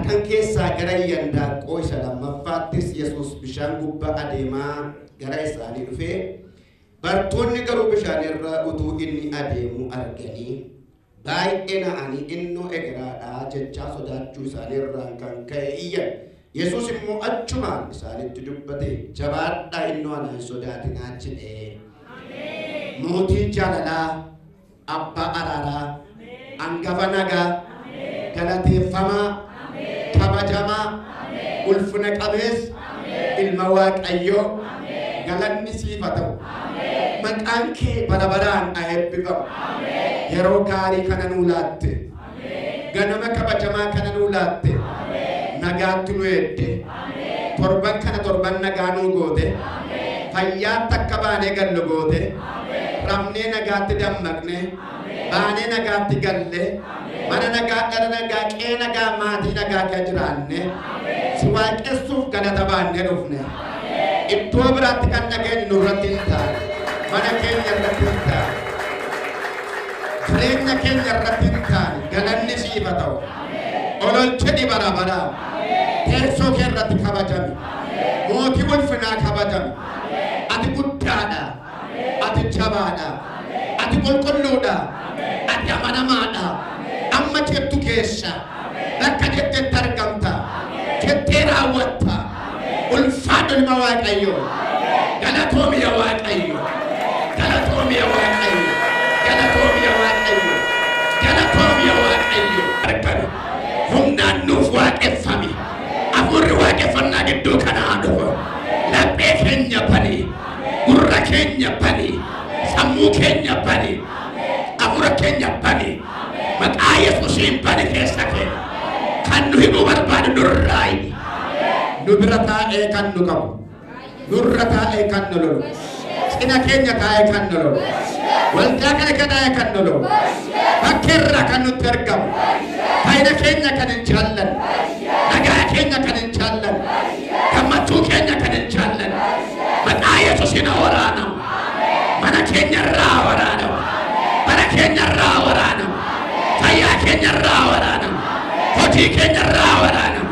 Halkan keessaa gara iyyandaanqoo isa lammaffaattis Yesuus bishaan gubbaa adeemaa gara isaanii dhufe. Bartoonni garuu bishaan irra utuu inni adeemu arganii baay'ee na'anii innoo egeraadhaa jechaa sodaachuu isaanii irraan kan ka'e iyyan. Yesuus immoo achumaan isaanitti dubbate, jabaadhaa innoo ana hin sodaatinaa jedhe. Mootii jaalalaa, abbaa araaraa, hangafa nagaa, galateeffamaa, kabajamaa, ulfina qabeessa, ilma Waaqayyoo, galanni siif haa ta'u. Maqaan kee bara baraan haa eebbifamu. Yeroo gaarii kana nuu laatte, ganama kabajamaa kana nuu laatte, nagaatti nu eedde, torban kana torban nagaa nuu goote, fayyaatti akka baanee gallu goote, rafnee nagaatti dammaqne, baanee nagaatti galle, mana nagaa, dhala nagaa, qe'ee nagaa, maatii nagaa kee jiraanne, si waaqessuuf galata baannee dhufne. Iddoo biraatti kan dhageenyu nurratti hin taane, mana keenya irratti hin taane, jireenya keenya irratti hin taane, galanni siif haa ta'u. Olol jedhi bara baraan, teessoo kee irratti kabajami, mootii ulfinaa kabajami. Ati guddaadha, ati jabaadha, ati qulqulluudha, ati amanamaadha. Amma jettu keessa bakka jettetti argamta, jettee raawwatta. Ulfaadhu ilma Waaqayyoo, galatoomi yaa Waaqayyo, galatoomi yaa Waaqayyo, galatoomi yaa Waaqayyo, galatoomi yaa Waaqayyo. Argame humnaan nuuf waaqeffami, hafuurri waaqeffannaa gidduu kanaa dhufu. Laphee keenya bani, gurra keenya bani, sammuu keenya bani, hafuura keenya bani, maqaa Yesuusiin bani. Keessa keenya kan nu himuu barbaadu nurraa himi. Nu bira taa'ee kan nu qabu, nurra taa'ee kan nu lolu, cina keenya taa'ee kan nu lolu, waldaa kana taa'ee kan nu lolu, bakkeerraa kan nutti argamu, faayida keenya kan hin jaallanne, nagaa keenya kan hin jaallanne, gammachuu keenya kan hin jaallanne, maqaa Yesuusiin waraanamu. Mana keenya irraa waraanamu, bara keenya irraa waraanamu, fayyaa keenya irraa waraanamu, hojii keenya irraa waraanamu,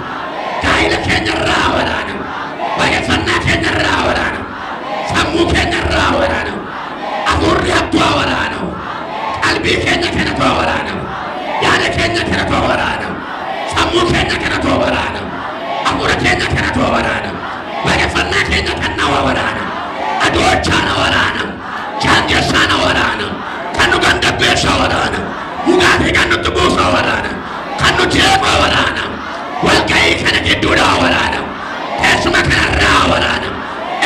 gaa'ila keenya irraa waraanamu, waaqeffannaa keenya irraa waraanamu, sammuu keenya irraa waraanamu, hafuurri hattuu waraanamu, qalbii keenya kanatu waraanamu, yaada keenya kanatu waraanamu, sammuu keenya kanatu waraanamu, hafuura keenya kanatu waraanamu, waaqeffannaa keenya kana waraanamu, adoochaa waraanamu, jaanjessaa waraanamu, kan nu gandabbeessa waraanamu, mugaatii kan nutti buusa waraanamu, kan nu jeequ waraanamu, walga'ii kana gidduudhaa waraanamu, teessuma kanarraa waraanamu,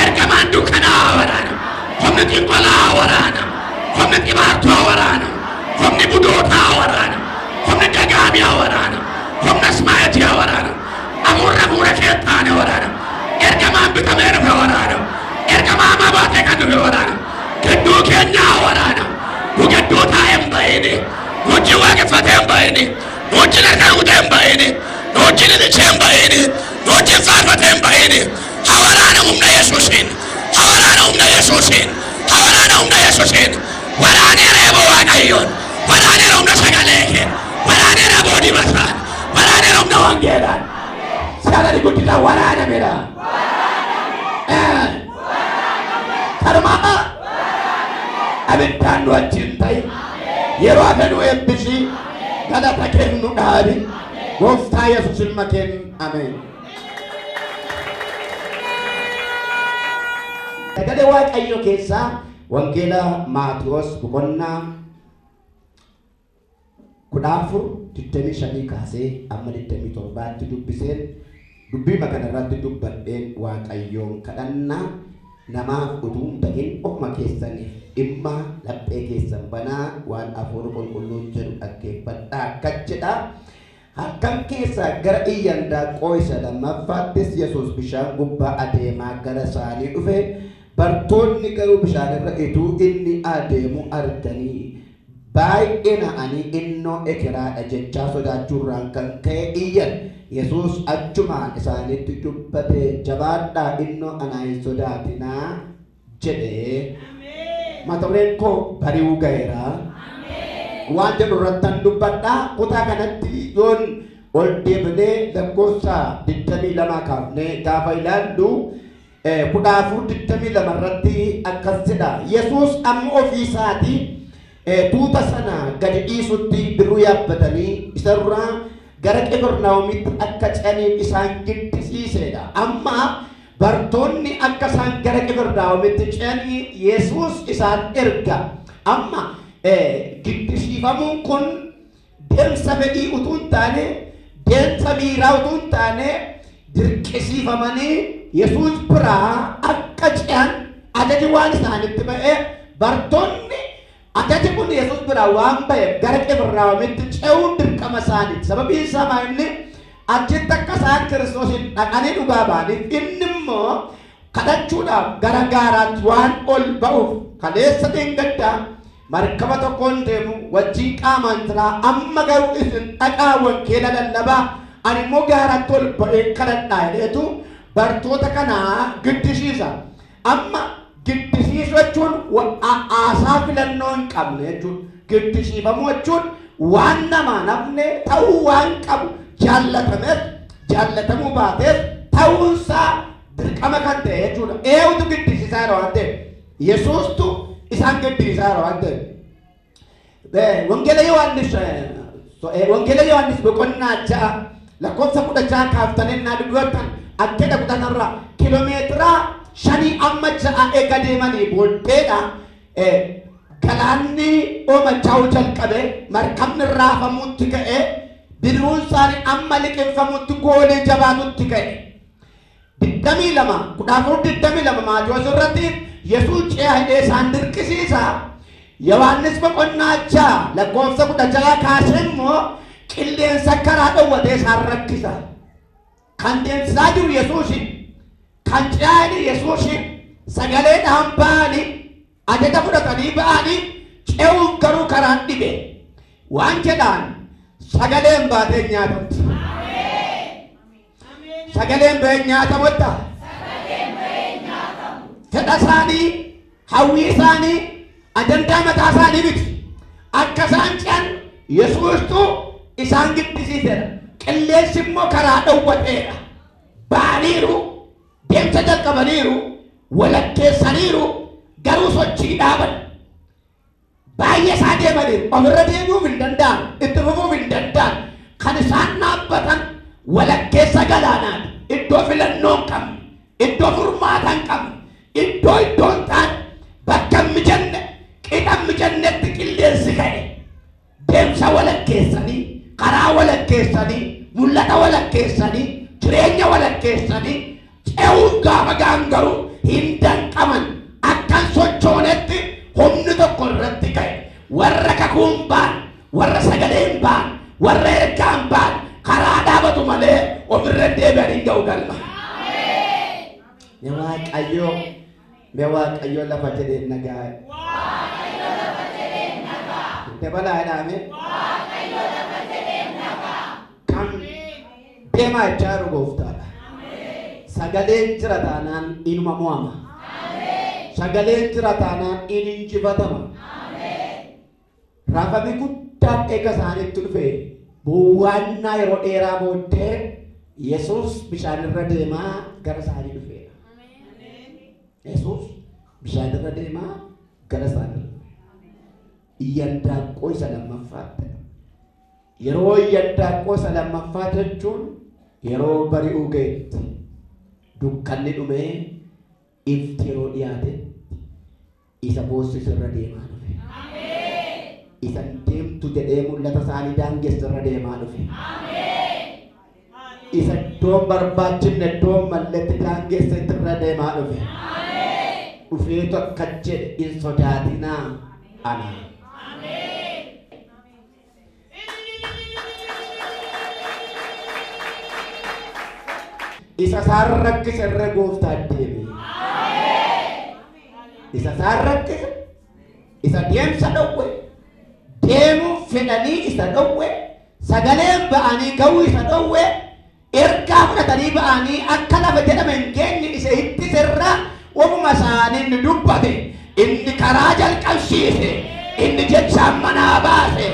ergamaan dukkanaa waraanamu, humni xinqolaa waraanamu, humni xibaartuu waraanamu, humni budootaa waraanamu, humni dagaamiyaa waraanamu, humna ismaa'eetiyaa waraanamu, hafuurri hafuura keettaane waraanamu, ergamaan bitamee dhufe waraanamu, ergamaa hamaa baatee kan dhufe waraanamu, gidduu keenyaa waraanamu. Nu gidduu taa'ee hin bayini, nu wajjin waaqeffatee hin bayini, nu wajjin harka rukutee hin bayini, nu wajjin ililchee hin bayini, nu wajjin faarfatee hin bayini. Haa waraanamu humna Yesuusiin, haa waraana humna Yesuusiin, haa waraana humna Yesuusiin. Waraaneera eeboo Waaqayyoon, waraaneera humna sagalee kee, waraaneera aboo dibataan, waraaneera humna wangeelaan. Sagalee guddina waraanameera. Kanumaa abiddaan nu wajjin ta'i, yeroo hafe nu eebbisi, galata kennu dhaabi, Gooftaa Yesuus ilma keen, ameen. Sagalee Waaqayyo keessaa Wangeela Maatiyos boqonnaa 14:25 kaasee amma 27tti dubbiseen dubbii kana irratti dubbadheen Waaqayyoon kadhannaa. Namaaf utuu hin ta'in ofuma keessaniif dhimma laphee keessan banaa, waan hafuura qulqulluun jedhu dhaggeeffadhaa. Akkas jedha. Halkan keessaa gara iyyandaanqoo isa lammaffaattis Yesuus bishaan gubbaa adeemaa gara isaanii dhufe. Bartoonni garuu bishaan irra utuu inni adeemu arganii baay'ee na'anii innoo ekeraadha jechaa sodaachuurraan kan ka'e iyyan. Yesuus achumaan isaanitti dubbate, jabaadhaa innoo anaa hin sodaatinaa jedhe. Mata dureen koo bari'uu ga'eera waan jedhu irrattan dubbadhaa. Kutaa kanatti yoon ol deebinee lakkoofsa 22 kaafnee gaafa ilaallu 14:22 irratti akkas jedha. Yesuus amma ofii isaatii tuuta sana gadi dhiisutti birruu yaabbatanii isa duraa gara Qifirnaahomitti akka ce'aniif isaan giddisiisedha. Amma bartoonni akka isaan gara Qifirnaahomitti ce'anii Yesuus isaan erga. Amma giddisiifamuun kun deemsa fedhii utuu hin taane, deemsa miiraa utuu hin taane, dirqisiifamanii Yesuus biraa akka ce'an ajaji waan isaanitti ba'e bartoonni ajaji kun Yesuus biraa waan ba'eef gara Qifirnaahomitti ce'uun dirqama isaaniiti. Sababiin isaa maal inni achitti akka isaan Kiristoosiin dhaqanii dhugaa ba'aniif inni immoo kadhachuudhaaf gara gaaraatti waan ol ba'uuf kaleessa dheengaddaa markaba tokkoon deemu wajjin qaamaan jira. Amma garuu isin dhaqaa wangeela lallabaa ani immoo gaaratti ol ba'ee kadhadhaa jedheetu bartoota kanaa giddisiisa. Amma giddisiisuu jechuun haasaa filannoo hin qabne jechuudha. Giddisiifamuu jechuun waan namaa nafne ta'uu waan qabu jaallatameef jaallatamuu baateef ta'uunsaa dirqama kan ta'e jechuudha. Eenyutu giddisiisaa jira waan ta'eef? Yesuustu isaan giddisiisaa jira waan ta'eef. Wangeela Yohaannis boqonnaa 6 lakkoofsa 16 kaaftanii naa dubbattan akka dhaqutanarraa kiiloomeetira 5 amma 6 eega deemanii booddeedha. Galaanni oomachaa jalqabe markabni raafamuutti ka'e bidiruun isaanii amma liqinfamuutti goolii jabaatutti ka'e. 22 14:22 Maatewos irratti Yesuus ce'aa hidhee isaan dirqisiisa. Yohaannis boqonnaa 6 lakkoofsa 16 kaasee immoo qilleensa karaa dhowwatee isaan rakkisa. Kan deemsisaa jiru Yesuusi, kan ce'aa hidhe Yesuusi, sagaleedhaan ba'anii ajaja fudhatanii ba'anii ce'uun garuu karaan dhibe. Waan jedhaan sagaleen baatee nyaatamti. Sagaleen ba'ee nyaatamutta. Fedha isaanii, hawwii isaanii, ajandaa mataa isaanii miti. Akka isaan ce'an Yesuustu isaan giddisiisedha. Qilleensi immoo karaa dhowwateedha. Ba'aniiru, deemsa jalqabaniiru, walakkeessaniiru, garuu sochii dhaaban. Baay'ee isaa deemaniiru, ofirra deebi'uuf hin danda'an, itti fufuuf hin danda'an. Kan isaan dhaabbatan walakkeessa galaanaati. Iddoo filannoo hin qabne, iddoo furmaata hin qabne, iddoo hin taane, bakka hin mijanne, qixa hin mijannetti qilleensi ka'e. Deemsa walakkeessanii, karaa walakkeessanii, mul'ata walakkeessanii, jireenya walakkeessanii ce'uun gaafa ga'an garuu hin danqaman. Akkan sochoonetti humni tokko irratti ka'e. Warra kakuun ba'an, warra sagaleen ba'an, warra ergaan ba'an karaa dhaabatu malee ofirra deebi'anii hin ga'u galma. Mee Waaqayyo lafa jedheen nagaa. Dabalaa jedhame. Kan deemaa jechaa jiru gooftaadha. Sagaleen jira taanaan inuma mo'ama. Sagaleen jira taanaan in injifatama. Raafamni guddaan eega isaanitti dhufe bu'uwaannaa yeroo dheeraa booddee Yesuus bishaanirra deemaa gara isaanii dhufeera. Yesuus bishaanirra deemaa gara isaanii dhufe. Iyyandaaqqoo isa lammaffaa ta'e. Yeroo iyyandaaqqoo isa lammaffaa jechuun yeroo bari'uu ga'etti dukkanni dhumee ifti yeroo dhiyaatetti isa boossisu irra deemaa dhufe. Isa deemtu jedhee mul'ata isaanii daangessa irra deemaa dhufe. Isa iddoon barbaachifne iddoon malletti daangessa irra deemaa dhufe. Dhufeetu akka jedhe hin sodaatinaa ana. Isa isaan rakkise irra gooftaa deeme. Isa isaan rakkise, isa deemsa dhowwe, deemuuf fedhanii isa dhowwe, sagaleen ba'anii ga'uu isa dhowwe, ergaa fudhatanii ba'anii akka lafa jedhame hin geenye isa ittise irra ofuma isaanii inni dubbate, inni karaa jalqabsiise, inni jechaan manaa baase,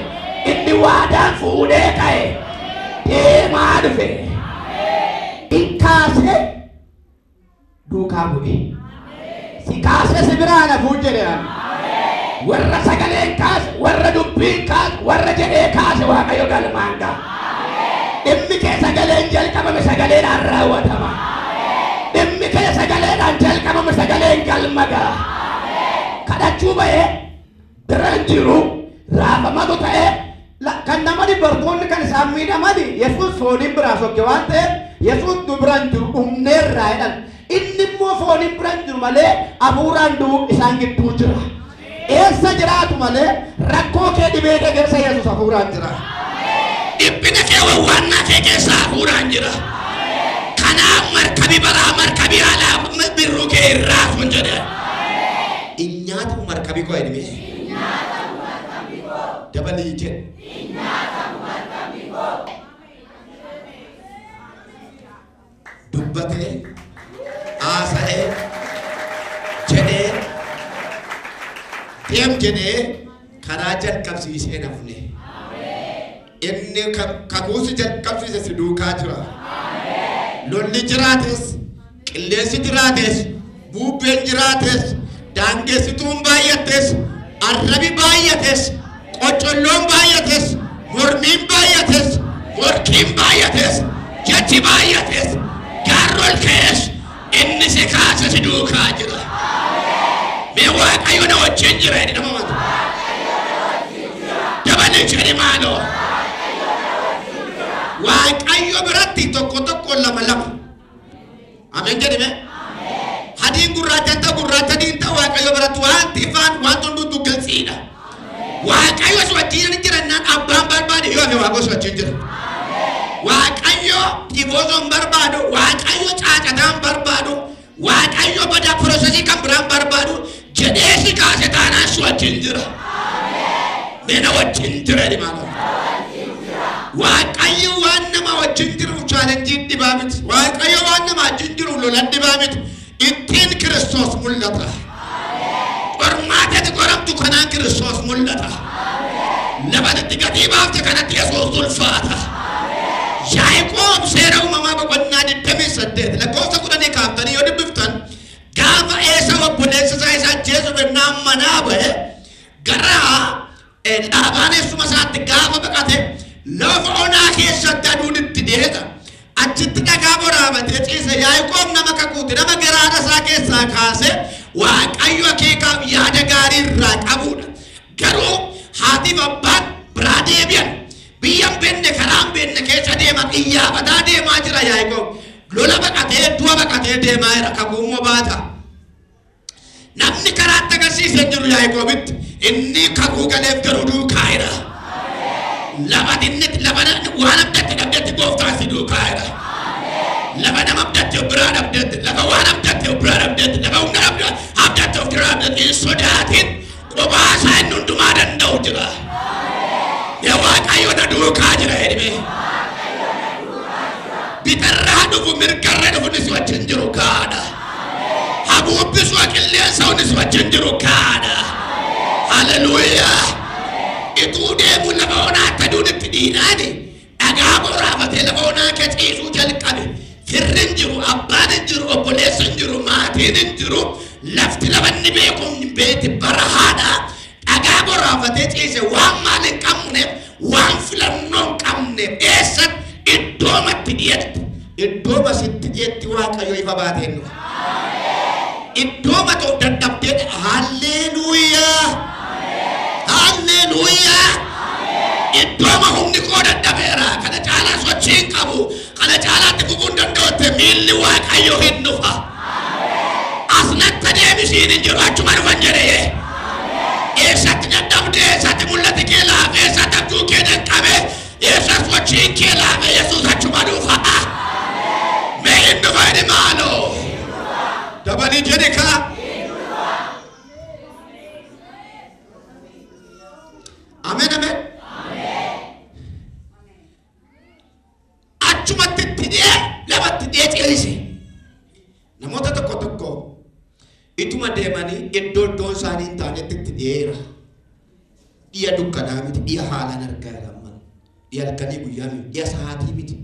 inni waadaan fuudhee ka'e, deemaa dhufe. Kaasee duukaa bu'e. Si kaasee si biraa hafuun jedhe. Warra sagaleen kaase, warra dubbiin kaase, warra jedhee kaase Waaqayyo galmaan ga'a. Dhimmi kee sagaleen jalqabame sagaleedhaan raawwatama. Dhimmi kee sagaleedhaan jalqabame sagaleen galma ga'a. Kadhachuu ba'ee bira hin jiru raafamatu ta'ee kan nama dubartoonni kan isaan miidhamani Yesuus fooniin biraa sokke waan ta'eef Yesuus nu bira hin jiru dhumneerraa jedhan. Inni immoo fooniin bira hin jiru malee hafuuraan du'u isaan gidduu jira. Eessa jiraatu malee rakkoo kee dhibee kee keessa Yesuus hafuuraan jira. Dhiphina kee wawwaannaa kee keessa hafuuraan jira. Kanaaf markabi baraa markabi alaa birruu kee irraa sun jedhe. Nyaatamu markabii koo jedhame. Dabalii jedhe. Dubbatee, haasa'ee, jedhee, deem jedhee karaa jalqabsiisee nafne. Inni kakuusi jalqabsiise si duukaa jira. Lolli jiraates, qilleensi jiraates, bubbeen jiraates, daangeessituun baay'attes, arrabi baay'ates, qoccolloon baay'ates, mormiin baay'ates, morkiin baay'ates, jechi baay'ates, Gaarrol kees inni si kaase si duukaa jira. Mee Waaqayyo na wajjin jira jedhi nama mata. Dabalii jedhi maaloo. Waaqayyo biratti tokko tokko lama lama. Ameen jedhime. Hadiin gurraacha ta'u gurraacha diin ta'u Waaqayyo biratti wanti ifaan wanti hundumtuu gilxiidha. Waaqayyo si wajjin jirannaan abbaan barbaade Yoo hafe Waaqayyo si wajjin jira. Waaqayyo dhiboosoo hin barbaadu, Waaqayyo caacataa hin barbaadu, Waaqayyo badaa piroosesii kan biraa hin barbaadu jedhee si kaase taanaan si wajjin jira. Mee na wajjin jira jedhi maaloo. Waaqayyo waan nama wajjin jiru chaalenjiin dhibaa miti. Waaqayyo waan nama wajjin jiru lolan dhibaa miti. Ittiin Kiristoos mul'ata. Qormaatatti qoramtu kanaan Kiristoos mul'ata. Lafatti gatii baafte kanatti Yesuus ulfaata. Yaaqoob seera uumamaa boqonnaa 28 lakkoofsa 10 kaaftanii yoo dubbiftan gaafa eessa obboleessa isaa isa ajjeesuuf ennaan manaa ba'e gara dhaabaan eessuma isaatti gaafa baqate lafa onaa keessatti aduun itti dhiyeeta. Achitti dhagaa boraafatee ciise. Yaaqoob nama kakuute, nama garaadha isaa keessaa kaase Waaqayyo akeekaaf yaada gaarii irraa qabudha. Garuu haatiif abbaan biraa deebi'an. Biyya hin beekne karaa hin beekne keessa deeman iyyaafataa deemaa jira Yaaqoob. Lola baqatee du'a baqatee deemaa jira kakuummoo baata. Namni karaatti agarsiisee hin jiru Yaaqoobitti. Inni kakuu galeef garuu duukaa jira. Lafa inni lafa waan abdatte dhabdetti gooftaan si duukaa jira. Lafa nama abdatte of biraa dhabdetti, lafa waan abdatte of biraa dhabdetti, lafa humna abdatte of biraa dhabdetti hin sodaatin kophaa isaa inni hundumaa danda'u jira. Mee Waaqayyo na duukaa jira jedhime. Bitarraa dhufu mirgarra dhufu inni si wajjin jiru kaadha. Habuubbisuu qilleensa inni si wajjin jiru kaadha. Haleluuyaa. Ituu deemu lafa onaatti aduun itti dhiinaani dhagaa boraafatee lafa onaa kee ciisuu jalqabe. Firri hin jiru, abbaan hin jiru, obboleessi hin jiru, maatiin hin jiru, lafti lafa inni beeku hin beekti barahaadha. Dhagaa boraafatee ciise waan maal hin qabneef, waan filannoo hin qabneef eessatti iddoomatti dhiyeetti. Iddooma sitti dhiyeetti Waaqayyo ifa baateen dhufa. Iddooma ta'u dadhabdee haalleluuyaa. Haalleluuyaa. Iddooma humni koo dadhabeera. Kana caalaa sochii hin qabu. Kana caalaatti fufuu hin danda'utti miilli Waaqayyo hin dhufa. As natti deebisiin hin jiru achuma dhufan jedhee. Eessatti dadhabdee, eessatti mul'ati kee laafe, eessatti abjuu kee danqabe, eessa sochiin kee laafe Yesuus achuma dhufa. Mee hin dhufa inni maaloo? Dabalii jedhe kaa. Ameen ameen. Achumatti itti dhiyee lafatti dhiyee ciise. Namoota tokko tokko ituma deemanii iddoo iddoon isaanii hin taanetti itti dhiyeera. Dhiya dukkanaa miti, dhiya haalaan argaa jira amman. Dhiya halkanii guyyaa miti, dhiya sa'aatii miti.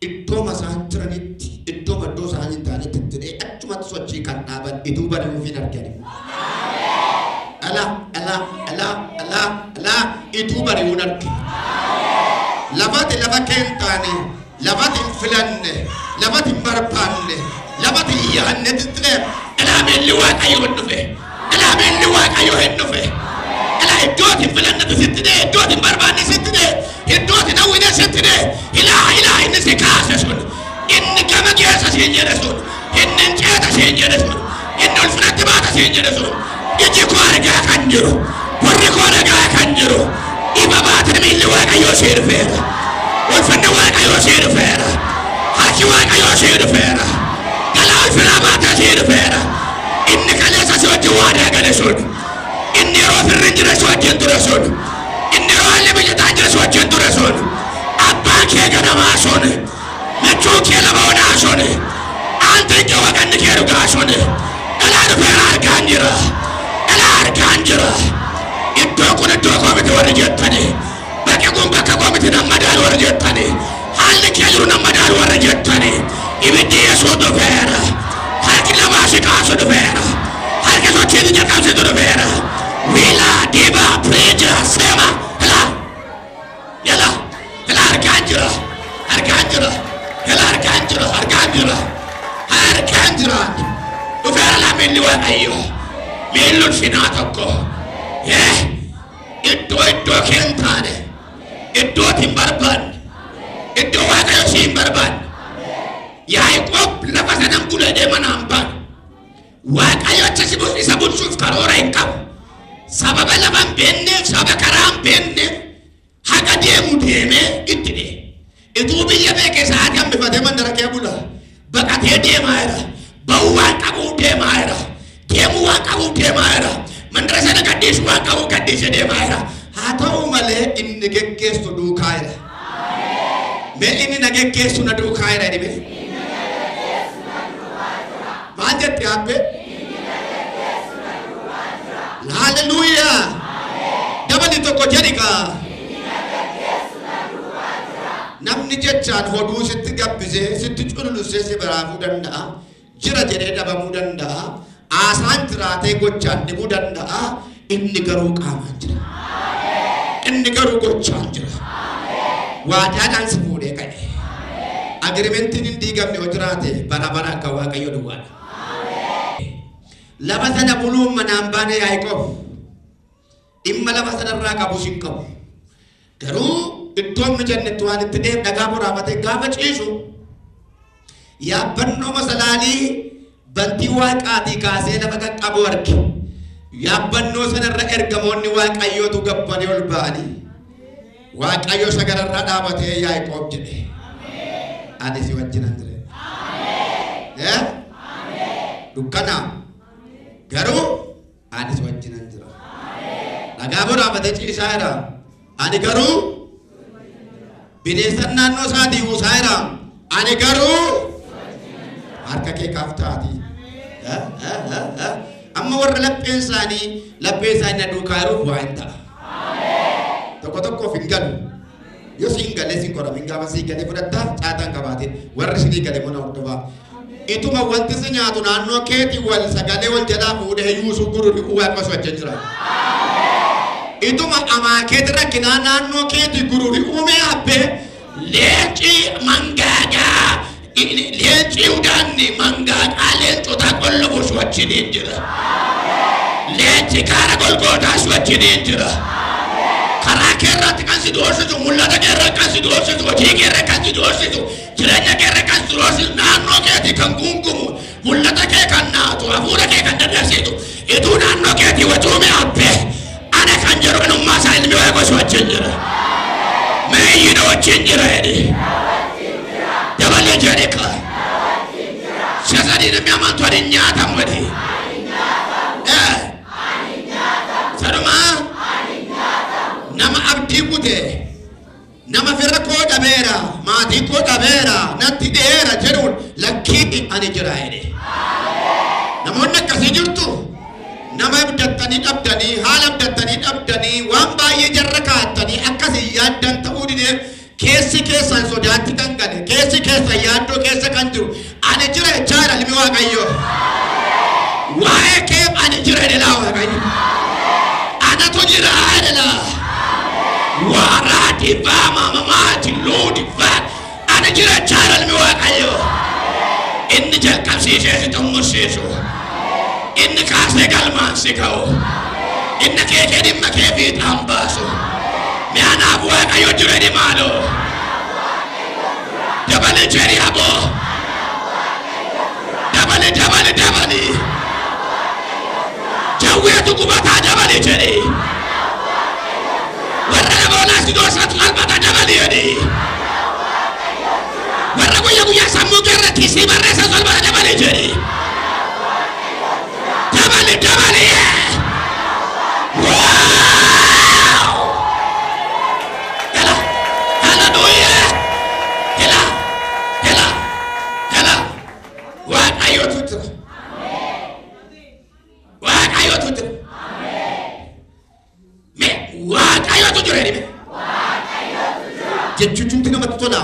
Iddoo isaan jiranitti iddoo iddoo isaan hin taanetti jedhee achumatti sochii kan dhaaban ituu bari'uuf hin argani. Ala ala ala ala ala ituu bari'uun arge. Lafati lafa kee hin taane, lafati hin filanne, lafati hin barbaanne, lafati hin yaadne jedhee alaa miilli Waaqayyoo hin dhufe. Alaa miilli Waaqayyoo hin dhufe. Alaa iddoo hin filannetu sitti dhee, iddoo hin barbaanne sitti dhee, iddoo hin hawwine sitti dhee. Ilaa ilaa inni si kaase sun, inni gama keessa siin jedhe sun, inni ceeta siin jedhe sun, inni ulfinatti baata siin jedhe sun, iji koo argaa kan jiru, gurri koo dhagaa kan jiru, ifa baate miilli Waaqayyoo sii dhufeera. Ulfinni Waaqayyoo sii dhufeera. Harki Waaqayyoo sii dhufeera. Galaa ulfinaa baatee sii dhufeera. Inni kaleessa si wajjin waadaa gale sun, inni yeroo firri hin jirre si wajjin ture sun, inni yeroo haalli mijataa jire si wajjin ture sun, abbaan kee ganamaa sun, michuun kee lama onaa sun, aantiin kee waqanni kee dhugaa sun, dhalaa dhufeera argaan jira. Dhalaa argaan jira. Iddoo kun iddoo koo miti warri jettani. Bakki kun bakka koo miti nama madaalu warri jettani. Haalli kee jiru nama madaalu warri jettani. Ibiddi Yesuus dhufeera. Harki lamaa si kaasu dhufeera. Harki sochiin jalqabsiisu dhufeera. Wiila diba preja sema hela. Yala hela argaan jira. Argaan jira. Hela argaan jira. Argaan jira. Argaan jira. Dhufeera lamiinni Waaqayyo. Miilli ulfinaa tokko. Iddoo iddoo kee hin taane, iddoo ati hin barbaanne, iddoo Waaqayyo si hin barbaanne. Yaaqoob lafa sanan bulee deema naan baane. Waaqayyo acha si isa bulchuuf karoora hin qabu. Sababa lafa hin beekneef, sababa karaa hin beekneef haga deemu deemee itti deeme. Ituu biyya beekee sa'aatii hambifatee mandara kee bula. Baqatee deemaa jira. Ba'uu waan qabuuf deemaa jira. Deemuu waan qabuuf deemaa jira. Mandara sana gadhiisu waan qabuuf gadhiisee deemaa jira. Haa ta'u malee inni geggeessu duukaa jira. Mee inni na geggeessu na duukaa jira jedhime. Maal jette abbee? Hallelujah. Dabali tokko jedhi kaa. Namni jechaan hoduu sitti gabbisee sitti cululussee si baraafuu danda'a. Jira jedhee dhabamuu danda'a. Haasaan jiraatee gochaan dhibuu danda'a. Inni garuu qaamaan jira. Inni garuu gochaan jira. Waadaadhaan si fuudhee ka'e. Agirimentiin hin diigamne yoo jiraate bara bara akka Waaqayyo duwwaadha. Lafa sana buluun manaan baane Yaaqoob. Dhimma lafa sanarraa qabus hin qabu. Garuu iddoon mijannetti waan itti deemu dhagaa boraafatee gaafa ciisu yaabbannoo masalaalii bantii waaqaatii kaasee lafa qaqqabu arge. Yaabbannoo sanarra ergamoonni Waaqayyootu gabbanii ol ba'anii. Waaqayyo sagararra dhaabatee Yaaqoob jedhe. Ani si wajjinan jira. Dukkanaa garuu ani si wajjinan jira. Dhagaa boraafatee ciisaa jira. Ani garuu bineensa naannoo isaatii buusaa jira. Ani garuu harka kee kaaftaatii. Amma warra lapheen isaanii na duukaa jiruuf waa hin ta'a. Tokko tokkoof hin galu. Yoo siin galee siin qoramin gaafa siin galee fudhattaa caataan qabaatiin warri sinii galee mana hordofaa. Ituma wanti si nyaatu naannoo keetii wal sagalee wal jalaa fuudhee yuusuu gururi waaqa si wajjin jira. Ituma amaa keetii rakkinaa naannoo keetii gururi uumee habbee leenci mangaagaa leenci udaanni mangaagaa leencota qollofu si wajjiniin jira. Leenci kaara golgootaa si wajjiniin jira. Karaa keerratti kan si doorsisu, mul'ata keerra kan si doorsisu, hojii keerra kan si doorsisu, jireenya keerra kan si doorsisu, naannoo keetii kan gungumu, mul'ata kee kan naatu, hafuura kee kan dadhabsiisu, ituu naannoo keetii wacuume habbee ana kan jedhu anummaa isaa ilmi Waaqoo si wajjin jira. Meeyyina wajjin jira jedhe. Dabalee jedhe kaa. Si'a sadii namni amantu ani hin nyaatamu jedhe. Sanumaa nama abdii kute, nama fira koo dhabeera, maatii koo dhabeera, natti dheera jedhuun lakkii ani jira jedhe. Namoonni akkasii jirtu. Nama abdattanii dhabdanii, haala abdattanii dhabdanii, waan baay'ee jarra kaa'attanii akkasii yaaddan ta'uu didee keessi keessan sodaatti kan gale, Keessi keessa yaaddoo keessa kan jiru ani jira jechaa jira ilmi Waaqayyoo. Waa'ee kee ani jira jedha Waaqayyo. Anatu jira jedha. Waaraa dibaa maamamaati luu dibaa ani jira jechaa jira ilmi Waaqayyoo. Inni jalqabsiisee si xumursiisu. Inni kaasee galmaan si ga'u. Inni keekee dhimma kee fiixaan baasu. Mi'aanaaf Waaqayyo jira ni maaloo. Dabali jedhi aboo. Dabali dabali dabali. Jawweetu gubataa dabali jedhi. Warra namoota si doorsantu qalbata dabali jedhi. Warra guyyaa guyyaa sammuu kee irratti si barreessan qalbata dabali jedhi. Dabali dabali. Wow! Gala! Hallelujah! Gala! Gala! Gala! Waaqayyotu jira. Waaqayyotu jira. Mee Waaqayyotu jira jedhime. Jechuun namatti tola.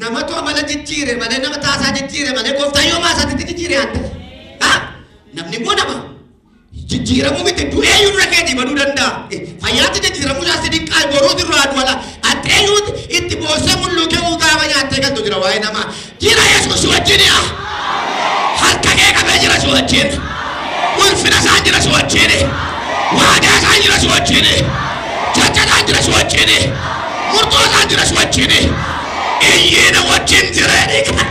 Namatu amala jijjiire malee nama taasaa jijjiire malee gooftaan yoo maasaatti jijjiire haadha. Namni immoo nama jijjiiramuu miti du'eeyyuu dura keetii baduu danda'a. Fayyaatti jijjiiramuu isaas diqqaa boruu dirraa du'ala. Atteeyyuu itti boossee mulluukee gaafa nyaattee galtu jira waa'ee namaa. Jira Yesuus si wajjin yaa. Harka kee qabee jira si wajjin. Ulfina isaan jira si wajjin. Waadaa isaan jira si wajjin. Jecha isaan jira si wajjin. Murtoo isaan jira si wajjin. Iyyiina wajjin jira jedhee.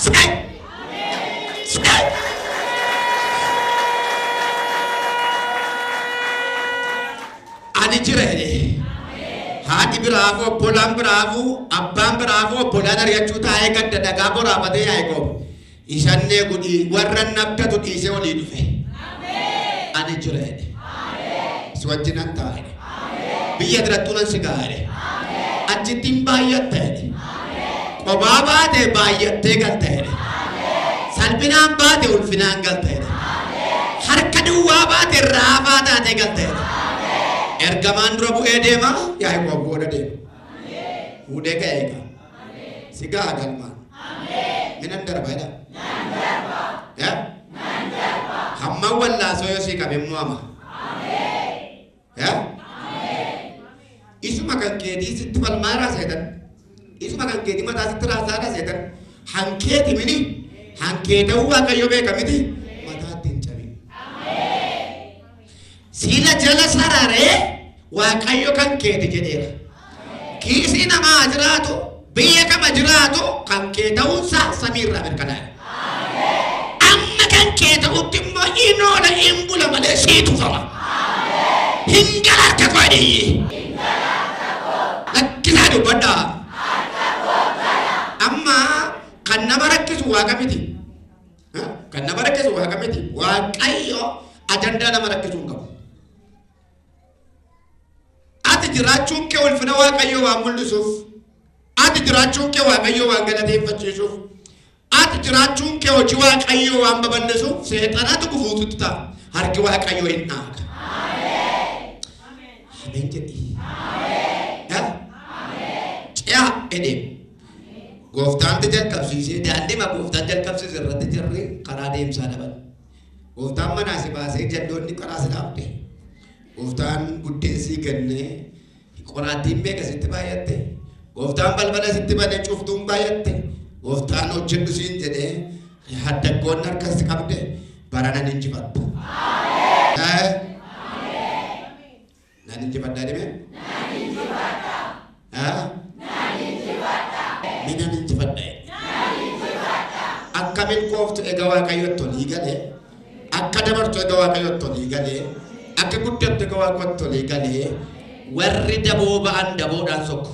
Sai. Sai. Ani jira jedhee. Haati biraafu obbolaan biraafu abbaan biraafu obbolaan ari'achuu taa'ee gadda dhagaa boraafatee Yaaqoob. Isannee gudii warra nabdatu dhiisee olii dhufe. Ani jira jedhe. Si wajjinan ta'a jedhe. Biyya birattuu nan si ga'a jedhe. Achitti hin baay'atta jedhe. Qobaa baate baay'attee galta jedhe. Salphinaan baate ulfinaan galta jedhe. Harka duwwaa baate raafaa taatee galta jedhe. Ergamaan dura bu'ee deema Yaaqoob booda deema. Fuudhee ka'ee eega. Si ga'a galmaan. Minan darba jedha. Hamma wallaasoo yoo sii qabe immoo ama. Isuma kan keetii sitti falmaa raaseetan. Isuma kan keetii mataa sitti raasaa raaseetan. Hankeeti mini hankeeta'uu Waaqayyo beeka miti mataatti hin cabin. Siila jala sararee Waaqayyo kan keeti jedheera. Kiisii namaa jiraatu biyya kama jiraatu kan kee ta'uunsaa samiirraa mirkanaa'e. Amma kan kee ta'utti immoo in oola in bula malee sii tufama. Hin gala harka koo jedhee. Lakkisaa dubbadhaa. Amma kan nama rakkisu Waaqa miti. Kan nama rakkisu Waaqa miti. Waaqayyo ajandaa nama rakkisuu hin qabu. Ati jiraachuun kee ulfina Waaqayyoo waan mul'isuuf, ati jiraachuun kee Waaqayyoo waan galateeffachiisuuf, ati jiraachuun kee hojii Waaqayyoo waan babal'isuuf seexanatu gufuututti ta'a. Harki Waaqayyoo hin dhaaga. Ameen jedhi. Ce'a jedhee. Gooftaan jalqabsiisee daandii gooftaan jalqabsiise irratti jirri karaa deemsaa dhaban. Gooftaan manaa si baasee jalloonni karaa si dhaabde. Gooftaan buddeensii kennee qoraattiin meeqa sitti baay'atte. Gooftaan balbala sitti bane cuftuun baay'atte. Gooftaan hojjedhu siin jedhee haddaggoonni harka si qabde bara nan injifatta. Nan injifadhaa dhibee? Nan injifadha. Akka milkooftu egaa Waaqayyotti olii galee, akka dabartu egaa Waaqayyotti olii galee, akka guddattu egaa Waaqayyotti olii galee, warri daboo ba'an daboodhaan sokku.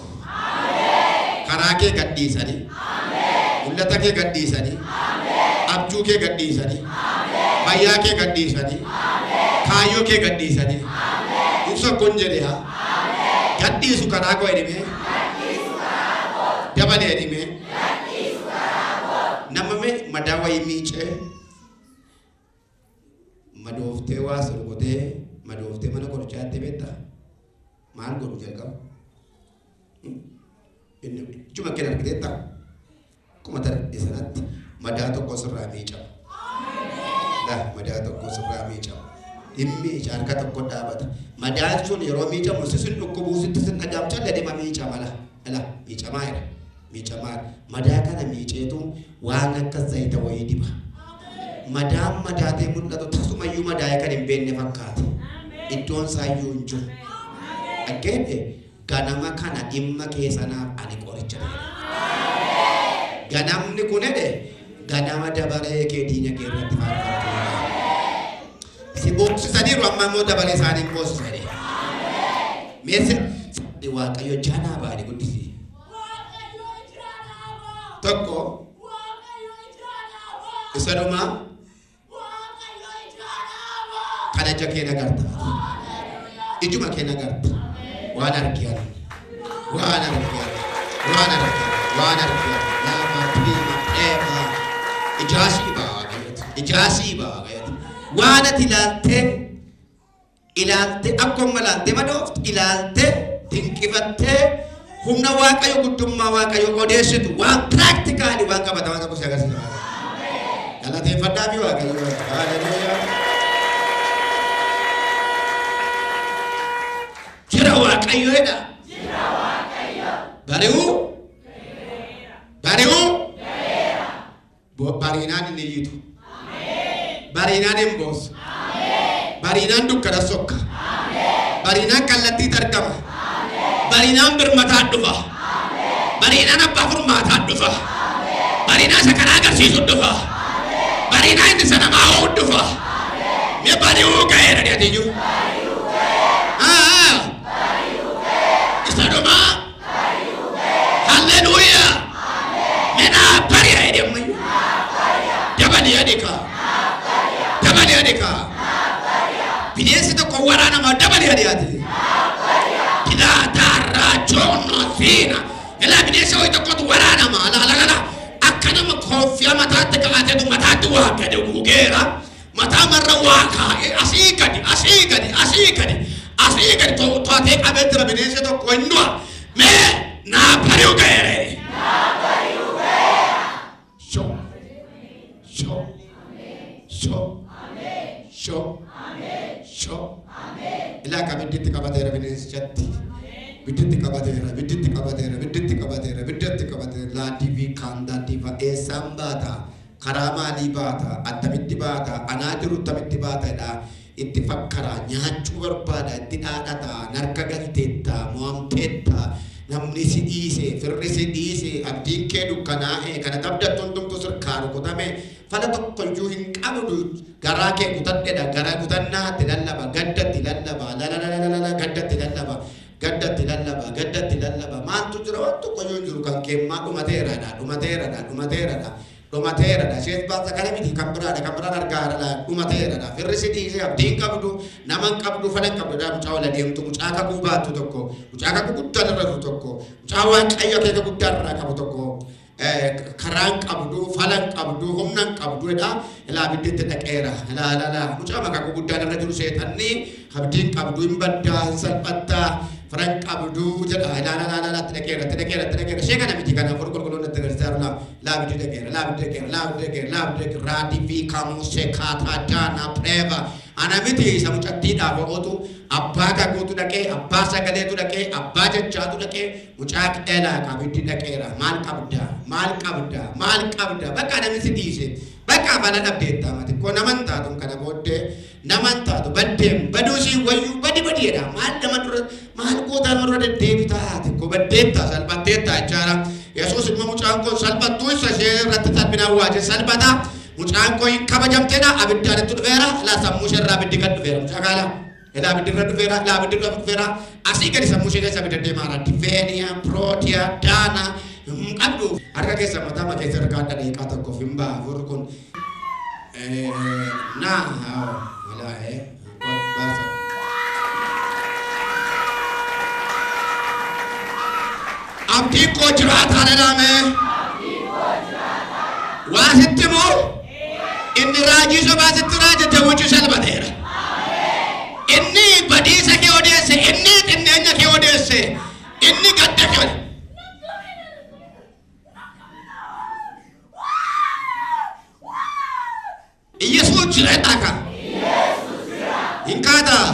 Karaa kee gadhiisanii, mul'ata kee gadhiisanii, abjuu kee gadhiisanii, fayyaa kee gadhiisanii, kaayyoo kee gadhiisanii. Hin sokkuun jedhee haa. Gadhiisu karaa koo jedhame. Dabalee jedhame. Nama mee madaa wayii miicee madooftee waa sorgotee madooftee mana qorichaatti beektaa? Maal godhu jalqaba? Inni ijuma kee argiteetta akkuma darbe sanatti madaa tokko sirraa miicama. Laa madaa tokko sirraa miicama. Dhimmi harka tokko dhaabata. Madaan sun yeroo miicamu si sin dhukkubuu sitti sin dhagaam calle dhima miicama la. La miicamaa jira. Miicamaa madaa kana miiceetu waan akka zayita wayii diba. Madaan madaatee mul'atu tasumayyuu madaa'ee kan hin beekne fakkaata. Iddoon isaayyuu hin jiru. Dhaggeette ganama kana dhimma kee sanaaf ani qoricha ta'e. Ganamni kun jedhe ganama dabaree kee diina kee irratti faarfattu. Si booksisaniiru amma immoo dabaree isaanii hin booksisanii. Meessi Waaqayyo janaa baadhi guddisi. Tokko isa dhumaa kana ija kee nagarta. Ijuma kee nagarta. Waan argiyan. Waan argiyan. Waan argiyan. Waan argiyan. Lama, tiima, dheema. Ijaasii ba'a Waaqayyooti. Ijaasii ba'a Waaqayyooti. Waan ati ilaaltee ilaaltee akkuma ilaaltee madooftu ilaaltee dinqifattee humna Waaqayyo guddummaa Waaqayyo odeessitu waan piraaktikaalii waan qabatamaa tokko si agarsiisa. Galateeffadhaa fi Waaqayyo. Haleluuyaa. Jira Waaqayyo jedha. Bari'uu. Bari'uu. Bariinaan hin iyyitu. Bariinaan hin boossu. Bariinaan dukkana sokka. Bariinaan kallattiitti argama. Bariinaan birmataa dhufa. Bariinaan abbaa furmaataa dhufa. Bariinaan isa karaa agarsiisu dhufa. Bariinaan inni isa namaa ho'u dhufa. Mee bari'uu ga'eera dhiyaatiyyuu. Isa dhumaa. Halleluuyaa. Mee naa bari'a jedhe ammayyuu. Dabalii adika. Dabalii adika. Bineensi tokko waraanama dabalii adiyaati. Pilaatarraa joonno siina. Ilaa bineensa wayii tokkotu waraanama. Ala ala ala. Akka nama kooffiyaa mataatti kaa'ateetu mataatti waa gadi gugeera. Mataa marra waa kaa'ee asii gadi asii gadi asii gadi asii gadi to'atee qabee jira bineensi tokko hin du'a. Mee naa bari'u ga'eera. Shoo. Shoo. Shoo. Shoo. Shoo. Ilaa ka bidditti qabateera bineensichatti. Bidditti qabateera, bidditti qabateera, bidditti qabateera, bidditti qabateera. Laadii fi kaandaa diifa eessaan baata? Karaa maalii baata? Attamitti baata? Anaa jiru attamitti baata jedha. Itti fakkaraa nyaachuu barbaada, itti dhaadhata, narka galteetta, mo'amteetta. Namni si dhiise, firri si dhiise, abdiin kee dukkanaa'e, kana qabdattu hundumtuu sirkaa rukutame, fala tokko iyyuu hin qabdu, garaa kee kutadhedha, garaa kutannaatti lallaba, gaddatti lallaba, lalalala gaddatti lallaba, gaddatti lallaba, gaddatti lallaba. Maaltu jira? Waan tokko iyyuu hin jiru kan keemmaa dhumateeradha, dhumateeradha, dhumateeradha. Dhumateeradha. Ishees baasa kana miti kan biraadha, kan biraan argaadha, dhumateeradha. Firri si dhiise, abdiin qabdu, nama hin qabdu, fala hin qabdu. Mucaa wala deemtu, mucaa kakuu baattu tokko, mucaa kakuu guddaa irra jiru tokko, mucaa Waaqayyo akeeka guddaa irraa qabu tokko, karaa hin qabdu, fala hin qabdu, humna hin qabdu jedha. Ilaa abidditti dhaqeera. Ilaa ilaa ilaa mucaa kakuu guddaa irra jiru seexanni abdiin qabdu hin baddaa, hin salphattaa, fira hin qabdu jedha. Ilaa ilaa ilaa itti dhaqeera, itti dhaqeera, itti dhaqeera. Ishee kana miti kana afur qulqulluun itti agarsiisaa jiru. Ilaa abiddi dhaqeera, ilaa abiddi dhaqeera, ilaa abiddi dhaqeera, ilaa abiddi dhaqeera. Raadii fi kamuusee kaataa daanaa preeva. Ana miti isa mucattiidhaaf otu abbaa kakuutu dhaqee, abbaa sagaleetu dhaqee, abbaa jechaatu dhaqee, mucaa qeelaa abiddi dhaqeera. Maal qabda? Maal qabda? Maal qabda? Bakka namni si dhiise. Bakka fala dhabdeetta mati. Koo naman taatu kana booddee naman taatu baddeen baduu sii wayyuu badi badiidha. Maal nama dura maal gootaa nama dura deddeebitaa xiqqoo baddeetta salphatteetta jechaadha. Yesuus ilma mucaan kun salphattuu isa ishee irratti salphinaan waaje salphata. Mucaan kun hin kabajamteedha. Abiddaan itti dhufeera. Ilaa sammuu ishee irraa abiddi kan dhufeera. Mucaa kaala. Ilaa abiddi irra dhufeera. Ilaa abiddi irra dhufeera. Asii gadi sammuu ishee keessa abidda deemaara. Difeeniyaa, Pirootiyaa, Daana hin qabdu. Harka keessa mataa ma keessa harkaa daqiiqaa tokkoof hin ba'a. Afurri kun naa alaa baasa. Abdiin koo jiraataa dhadhaame. Waa sitti moo inni raajii sobaa sitti raajate wucii salphateera. Inni badiisa kee odeesse, inni xinneenya kee odeesse, inni gadda kee odeesse. Iyesuus jira jedhaa. Hin kaataa.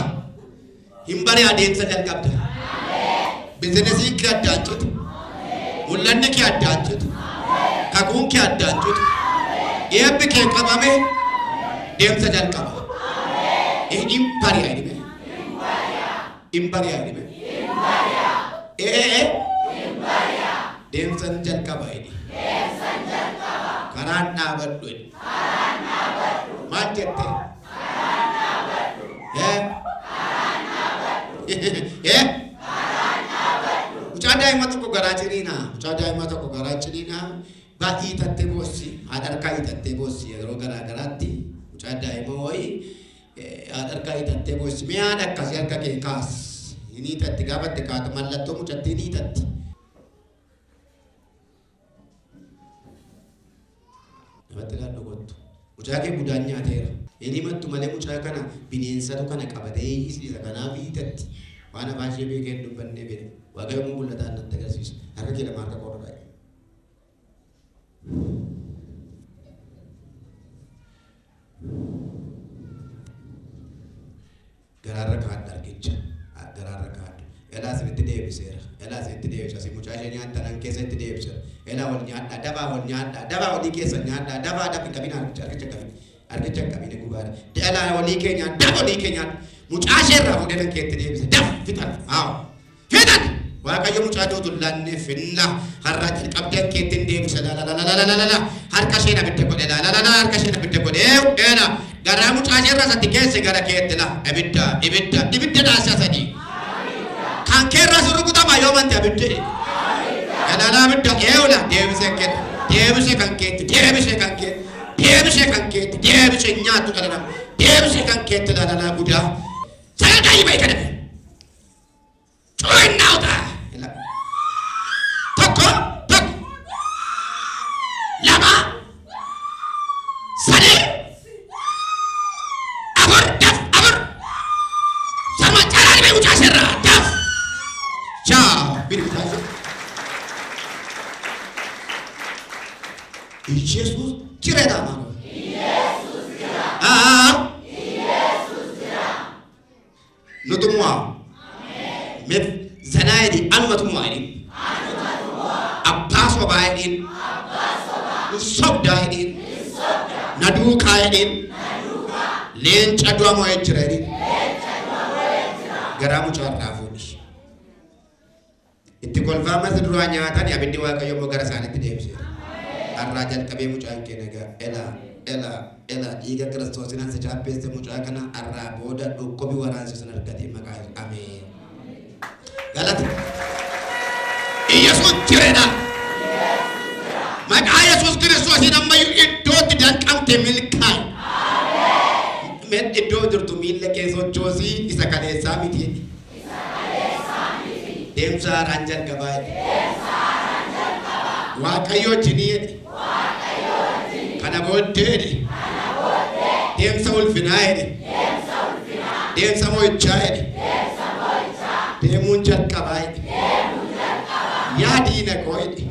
Hin bari'a adeemsa jalqabda. Bizinesiin kee addaan citu. Mul'anni kee addaan citu. Kakuun kee addaan citu. Eebbi kee qabame deemsa jalqaba. Hin bari'a jedhime. Hin bari'a jedhime. Deemsa jalqaba jedhi. Karaan dhaabadhu jedhi. Maal jette? Mucaa daa'ima tokko garaa ciniinaa. Mucaa daa'ima tokko garaa ciniinaa. Baay'ee hiitattee boossi. Haadha harkaa hiitattee boossi. Yeroo garaa garaatti mucaa daa'ima wayii haadha harkaa hiitattee boossi. Mee haadha akkasii harka kee kaas. Hin hiitatti gaafa itti kaatu mallattoo mucattiin hiitatti. Namatti laadhu kottu. Mucaa kee budaan nyaateera. Hin himattu malee mucaa kana bineensatu kana qabatee isa kanaaf hiitatti. Waan afaan ishee beekee hin dubbannee beeka. Waaqayyo immoo mul'ataan natti agarsiisa. Harka kee lama harka koo irra. Garaarra kaadhu argicha. Garaarra kaadhu. Elaa isinitti deebiseera. Elaa isinitti deebisa. Isin mucaa ishee nyaattan keessa itti deebiseera. Elaa wal nyaadhaa. Dabaa wal nyaadhaa. Dabaa walii keessa nyaadhaa. Dabaa dabaa hin qabin argicha. Argicha qabin. Argicha qabin gubaadha. Elaa walii kee nyaadhaa. Daba walii kee nyaadhaa. Mucaa ishee irraa fuudhee kan keetti deebise. Daf fixan. Haa. Fixan. Waaqayyo mucaa dootu laannee finna. Har'a jalqabdee keetti hin deebise. La la la la la la la. Harka isheen abidda godhe. La la la la. Harka isheen abidda godhe. Eela. Garaa mucaa ishee irraa satti keesse gara keetti la. Abidda ibidda ibidda dhaasa sadii. Kan keerraa sun rukutama yoo mante abidda. Galala abidda eewla deebisee keetti. Deebisee kan keetti. Deebisee kan keetti. Deebisee kan keetti. Deebisee nyaattu dhala nama. Deebisee kan keetti la la la guddaa. Sagantaa hima kana. Cuunnaa utaa. Tokko tokko lama sadii afur daf afur sama caalaa dhibee mucaa seerraa daf chaa biri mucaa seerraa. Iyesuus jira jedhaa. Iyesuus jira. Iyesuus jira. Nutummaa. Meef zanaa jedhi anumatummaa jedhi. Abbaa sobaa jedhiin. Sobdaa jedhiin. Na duukaa jedhiin. Leenca du'a mo'ee jira jedhiin. Garaa mucaa irraa fuudhi. Itti kolfaa masa duraa nyaatan abiddi waaqayyo immoo gara isaaniitti deebiseera. Har'aa jalqabee mucaan kee nagaa elaa elaa elaa dhiiga kiristoosiin ansa chaappeesse mucaa kana har'aa booda dhukkubi waraansi sun argatee maqaa ameen. Galata. Iyesuus jireedha. Maqaa Yesuus Kiristoosiin ammayyuu iddootti danqamte milkaa'i. Mee iddoo jirtu miilla kee sochoosii isa kaleessaa miti. Deemsa haaraan jalqabaa jedhe. Waaqayyo wajjinii jedhe. Kana booddee jedhe. Deemsa ulfinaa jedhe. Deemsa mo'ichaa jedhe. Deemuun jalqabaa jedhe. Yaa diina koo jedhe.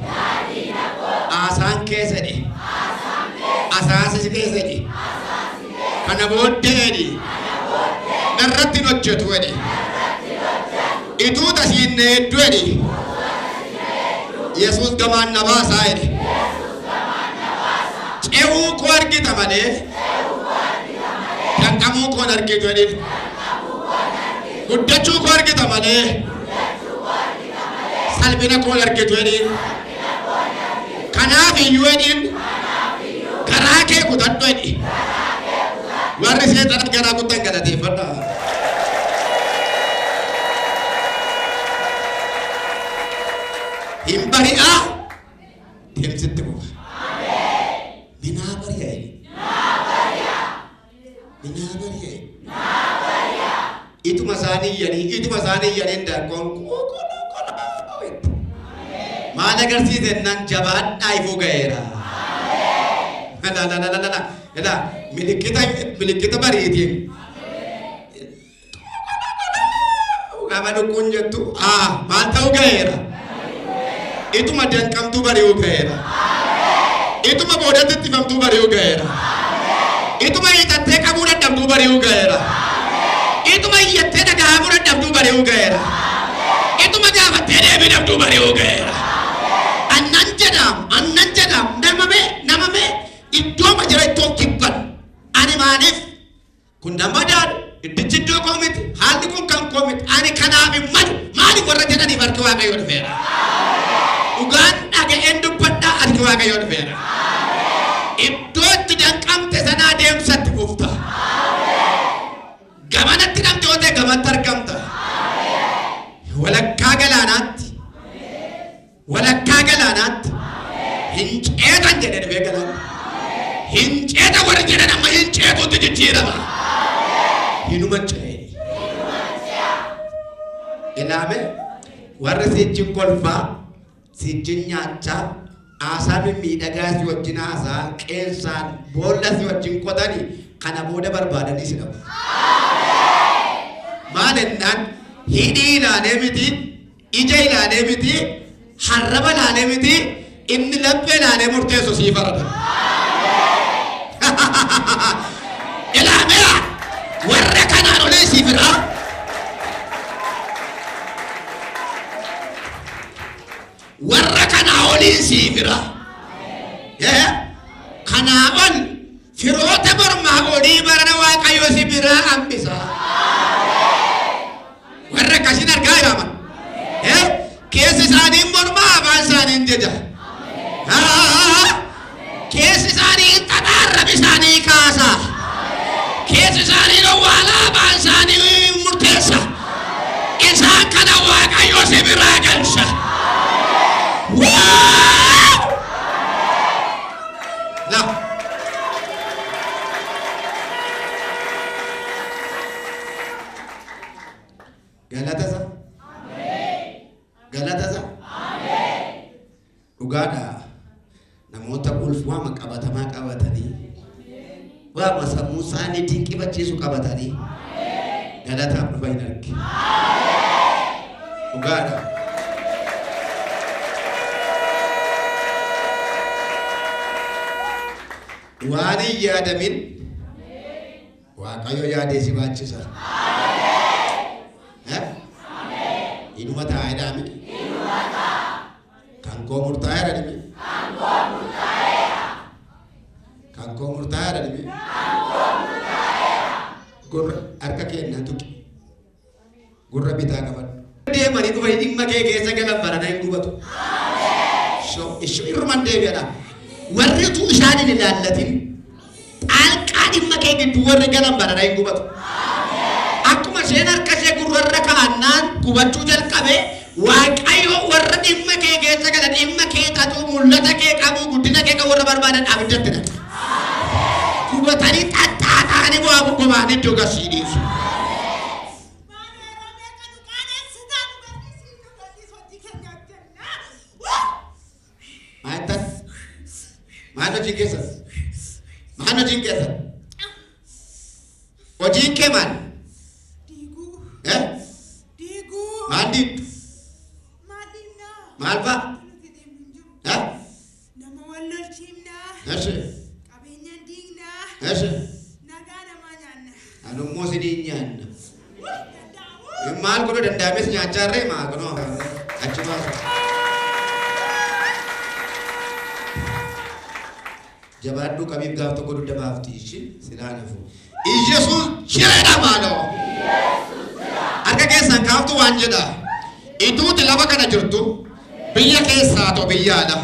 Aasaan keessa jedhe. Asaasisi keessa jedhe. Kana booddee jedhe. Narratti hin hojjetu jedhe. Ituu tasiin na hedduu jedhe. Yesuus gamaan na baasaa jedhe. Ce'uu koo argita malee danqamuu koo hin argitu jedhe. Guddachuu koo argita malee salphina koo hin argitu jedhe. Kanaaf iyyuu jedhiin garaa kee kutadhu jedhe. Warri seexana garaa kutan galateeffadha. Hin bari'aa deemsitti fufa. Minaa bari'a jedhe. Minaa bari'a jedhe. Ituma isaanii iyyanii ituma isaanii iyyanii daakkoon qoqoloo qoloo jette. Maal agarsiise jennaan jabaadhaa ifuu ga'eera. La la la la la la milikita milikita bariitiin. Gaafa lukkuun jettu maal ta'uu ga'eera. Ituma danqamtuu bari'uu ga'eera. Ituma boodatti ittifamtuu bari'uu ga'eera. Ituma hiixattee qabuu dadhabduu bari'uu ga'eera. Ituma iyyattee dhaga'amuu dadhabduu bari'uu ga'eera. Ituma gaafattee deebii dhabduu bari'uu ga'eera. Annan jedhaam, annan jedhaam, nama mee iddooma jira ittoo kibban. Ani maaliif? Kun nama daadhu, iddichi iddoo koo miti, haalli kun kan koo miti, ani kanaaf hin malu. Maaliif warra jedhaniif harki Waaqayyoo dhufeera. Dhugaan dhaga'een dubbadhaa harki Waaqayyoo dhufeera. Iddoo itti danqamte sanaa deemsatti fufta. Gamanatti dhamte yoo ta'e gamatti argamta. Walakkaa galaanaatti. Walakkaa galaanaatti. Hin ceetan jedhee dhufee galaana. Hin ceetan warri jedhan amma hin ceetuutti jijjiirama. Hinuma ce'e. Ilaame warri siichin kolfaa, siichin nyaachaa, haasaa mimmiidhagaa si wajjin haasaa, qeensaan boolla si wajjin qotanii kana booda barbaadanii si dhabu. Maal ennaan hidhii ilaalee miti, ija ilaalee miti, harraba ilaalee miti, inni laphee ilaalee murteessu sii farada. Ilaameera warra kanaan olii sii firaa. Warra kanaa olii sii firaa. Kanaa ol firoota mormaa olii barana Waaqayyo si biraa hambisa. Warra akkasiin argaa jiraaman. Keessi isaanii mormaa afaan isaaniin jeja. Keessi isaanii xaxaarrabi isaanii kaasa. Keessi isaanii dhowwaalaa afaan isaanii murteessa. Isaan kana Waaqayyo si biraa galcha. Wow! La. Galata isaa. Galata isaa. Dhugaadha. Namoota ulf waama qabatamaa qabatanii waama sammuu isaanii dinqifachiisu qabatanii galataaf dhufa hin arge. Dhugaadha. Waan hin yaadamin Waaqayyo yaadee si baachisa. Inuma taa'ee miti. Kan koo murtaa'eera dhimi. Kan koo murtaa'eera dhimi. Gurra harka keenyaa tuqi. Gurra bitaa qabadhu. Deemanii dhufanii dhimma kee keessa galan barana hin gubatu. Irruman deebi'adha. Warri utuu isaan hin ilaallatin xaalqaa dhimma kee gidduu warri galan barana hin gubatu. Akkuma isheen harka ishee gurrarra kaa'annaan gubachuu jalqabe Waaqayyo warra dhimma kee keessa galan dhimma kee xaxuu mul'ata kee qabuu guddina kee qabu warra barbaadan abiddatti naqe. Gubatanii xaxxaatanii bu'aa goggobaanii iddoo gasii dhiisu. Maal Maal hojiin keessan? Maal hojiin keessan? Hojiin kee maal? Diiguu. Diiguu. Maal diigdu? Maal diignaa? Maal fa'a? Nuti deemnu hin jiru. Nama wal lolchiifnaa. Eshi. Qabeenya diignaa. Eshi. Nagaa namaa nyaanna. Ani immoo sinii nyaanna. Danda'amu. Maal godhuu danda'ames nyaachaa irree maa kunoo achi baasu. Jabaadhuu qabiif gaaf tokko dugda baafti ishii silaan hafu. Iyesuus jireedha maaloo. Harka keessan kaaftu waan jedha. Ituuti lafa kana jirtu biyya keessaa ta'u biyyaadha.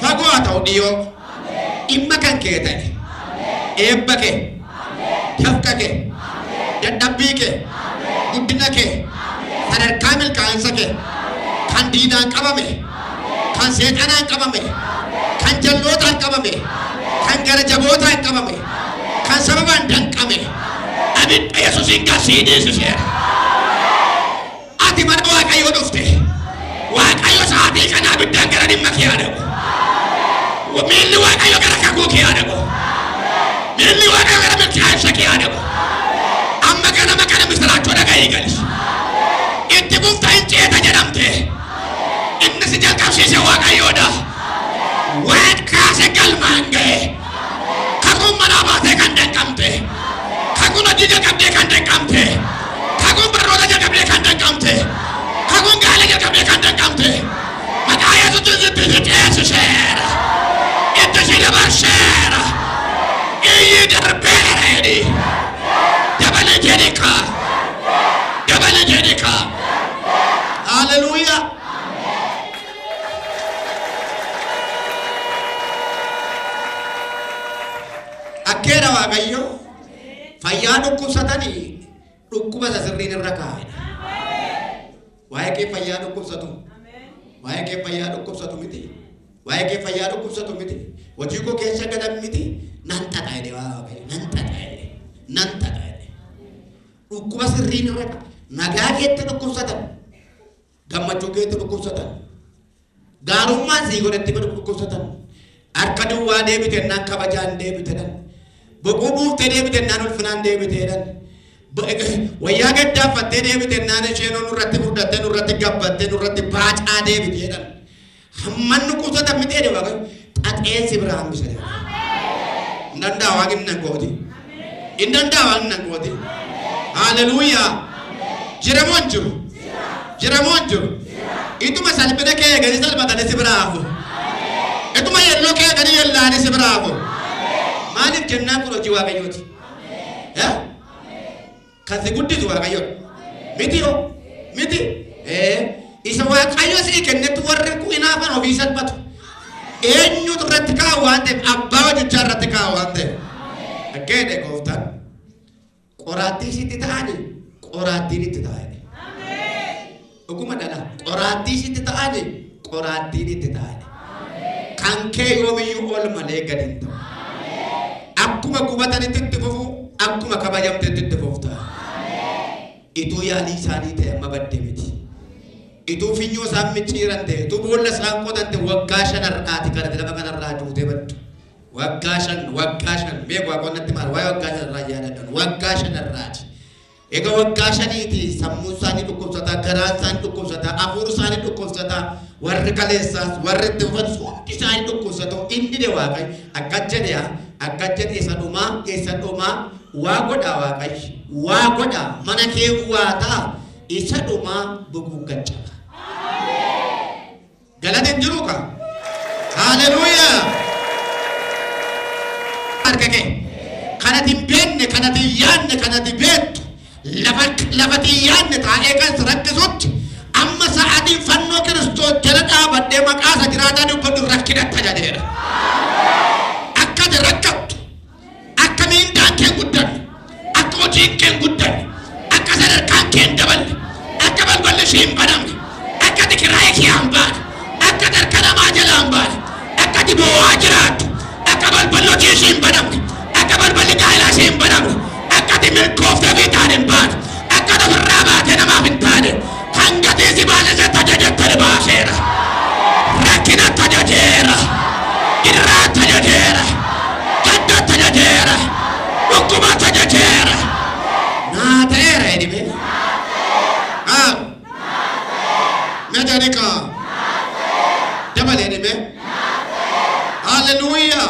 Fagoo haa ta'u dhiyoo. Dhimma kan kee ta'e. Eebba kee. Dafqa kee. Dadhabbii kee. Guddina kee. Sadarkaa milkaa'insa kee. Kan diinaan qabame. Kan seexanaan qabame. Kan jallootaan qabame. Kan gara jabootaan qabame. Kan sababaan danqame. Abidda Yesuusiin gasii dhiisiseera. Ati mana Waaqayyoo dhufte. Waaqayyo sa'aatii kana abiddaan gara dhimma kee haa dhaqu. Miilli Waaqayyo gara kakuu kee haa dhaqu. Miilli Waaqayyo gara milkaa'insa kee haa dhaqu. Amma ganama kana misiraachoo dhaga'ii galis. Itti fufta hin ceeta jedhamte. Inni si jalqabsiise Waaqayyoodha. Waan kaase galmaan ga'e. Kakuun manaa baatee kan danqame. Akkeera Waaqayyo fayyaa dhukkubsatanii dhukkuba isa sirriin irra kaa'edha. Waa'ee kee fayyaa dhukkubsatu. Waa'ee kee fayyaa dhukkubsatu miti. Waa'ee kee fayyaa dhukkubsatu miti. Hojii koo keessa galan miti. Nan xaxa jedhe Waaqayyo. Nan xaxa jedhe. Nan xaxa jedhe. Dhukkuba sirriin irra kaa'a. Nagaa keetti dhukkubsatan. Gammachuu keetti dhukkubsatan. Gaarummaan sii godhatti dhukkubsatan. Harka duwwaa deebite naan kabajaan deebite dhan. Boquu buuftee deebite naan ulfinaan deebite dhan. Wayyaa gaddaaffattee deebite naan isheen nurratti furdattee nurratti gabbattee nurratti baacaa deebite dhan. Hamman dhukkubsatan miti jedhe Waaqayyo. Xaxee si biraa hambisa jedhe. Hin danda'a Waaqni nan gooti. Hin danda'a Waaqni nan gooti. Haleluuyaa. Jiramoo hin jiru. Jiramoo hin jiru. Ituma salphina kee eeganii salphatanii si biraa hafu. Ituma yelloo kee eeganii yellaanii si biraa hafu. Maaliif jennaan kun hojii Waaqayyooti. Kan si guddisu Waaqayyoodha. Miti hoo? Miti? Isa Waaqayyo sii kennetti warri hinaafan ofii salphatu. Eenyutu irratti kaa'u waan ta'eef abbaa hojichaa irratti kaa'u waan ta'eef. Dhaggeedhe gooftaan. Qoraattii sitti ta'anii qoraattiin itti ta'anii. Dhuguma dhala qoraattii sitti ta'anii qoraattiin itti ta'anii. Kan kee yoomiyyuu ol malee gadi hin ta'u. Akkuma gubatanitti itti fufu akkuma kabajamtetti itti fufta. Ituu yaalii isaanii ta'e amma badde miti. Ituu finyoo isaan micciiran ta'e ituu boolla isaan qotan ta'e waggaa 5 har'aati kana lafa kanarraa duutee baddu. Waggaa 5 beeku waaqonnatti maal waa'ee waggaa 5 irraa yaadadhan waggaa 5 har'aati. Egaa waggaa 5 sammuu isaanii dhukkubsataa, garaan isaanii dhukkubsataa, hafuurri isaanii dhukkubsataa, warri kaleessaas, warri itti fufan hundi isaanii dhukkubsatoo inni de Waaqayyo akka jedhe akka jedhe isa dhumaa waa godhaa Waaqayyo waa godhaa mana kee waa ta'a isa dhumaa buguuggachaa. Galata hin jiru ka? Haleluuyaa! Harka kee kanati hin beekne kanati hin yaadne kanati beektu lafati hin yaadne taa'ee kan si rakkisutti amma sa'aatiin fannoo Kiristoos jala dhaabadhee maqaa isa jiraataa dubbadhu rakkinatti ajajeera. Akka ati rakkattu, akka miindaan kee hin guddanne, akka hojiin kee hin guddanne, akka sadarkaan kee hin daballe, akka balballi ishee hin banamne, akka ati kiraayii kee hin baane, akka ati harka namaa jalaa hin baane, akka ati boo'aa jiraattu, akka balballi hojii ishee hin banamne, akka balballi gaa'elaa ishee hin banamne, akka ati milkooftee fi taane hin baane, akka ati ofirraa baatee namaaf hin taane, kan gatii si baase isa tajaajiltani baaseera. Rakkina tajajeera. Gidiraa tajajeera. Gadda tajajeera. Dhukkuba tajajeera. Naa ta'eera jedhime. Mejanika. Dabalee jedhime. Haleluuyaa.